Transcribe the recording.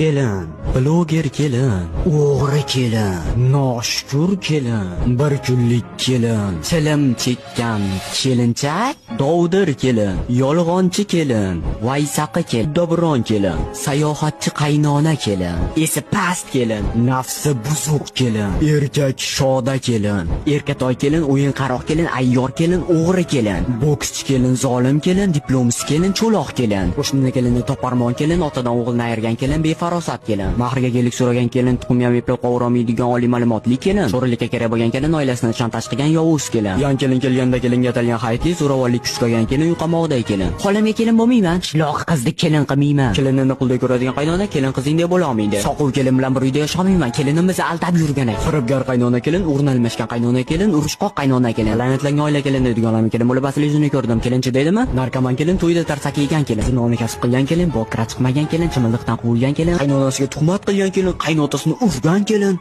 Kelin, bloger kelin, o'g'ri kelin, noshukur kelin, bir kunlik kelin, chilim chekkan kelinchak, dovdir kelin, yolg'onchi kelin, vaysaqi kelin, dobron kelin, sayohatchi qaynona kelin, esi past kelin, nafsi buzuq kelin, erkak shoda kelin, erkatoy kelin, o'yinqaroq kelin, ayyor kelin, o'g'ri kelin, bokschi kelin, zolim kelin, diplomsiz kelin, cho'loq kelin, qo'shnini kelini toparmon kelin, otadan o'g'ilni ayirgan kelin, befarosat kelin, mahriga gelik so'ragan kelin, tuxum ham eplab qovurolmaydigan oliy ma'lumotli kelin, sho'rlikka kerak bo'lgan kelin, oilasini shantaj qilgan yovuz kelin, yon kelin kelganda kelinga atalgan hayitli zo'ravonlik kuch qilgan kelin, uyqamog'day kelin, xolamga kelin bo'lmayman, shloq qizni kelin qilmayman, kelinini qulday ko'radigan qaynona, kelin qizingdek bo'la olmaydi, soquv kelin bilan bir uyda yashaolmayman, kelinimizni aldab yurgan ekan, firibgar qaynona kelin, o'rni almashgan qaynona kelin, urushqoq qaynona kelin, la'natlangan oila kelin deydigan kelin bo'lib asli yuzini ko'rdim, kelinchi deydimi, narkoman kelin, to'yda tarsaki yegan kelin, zinoni kasb qilgan kelin, bokira chiqmagan kelin, chimildiqdan quvilgan kelin, qaynonasiga tuhmat qilgan kelin, qaynotasini urgan kelin.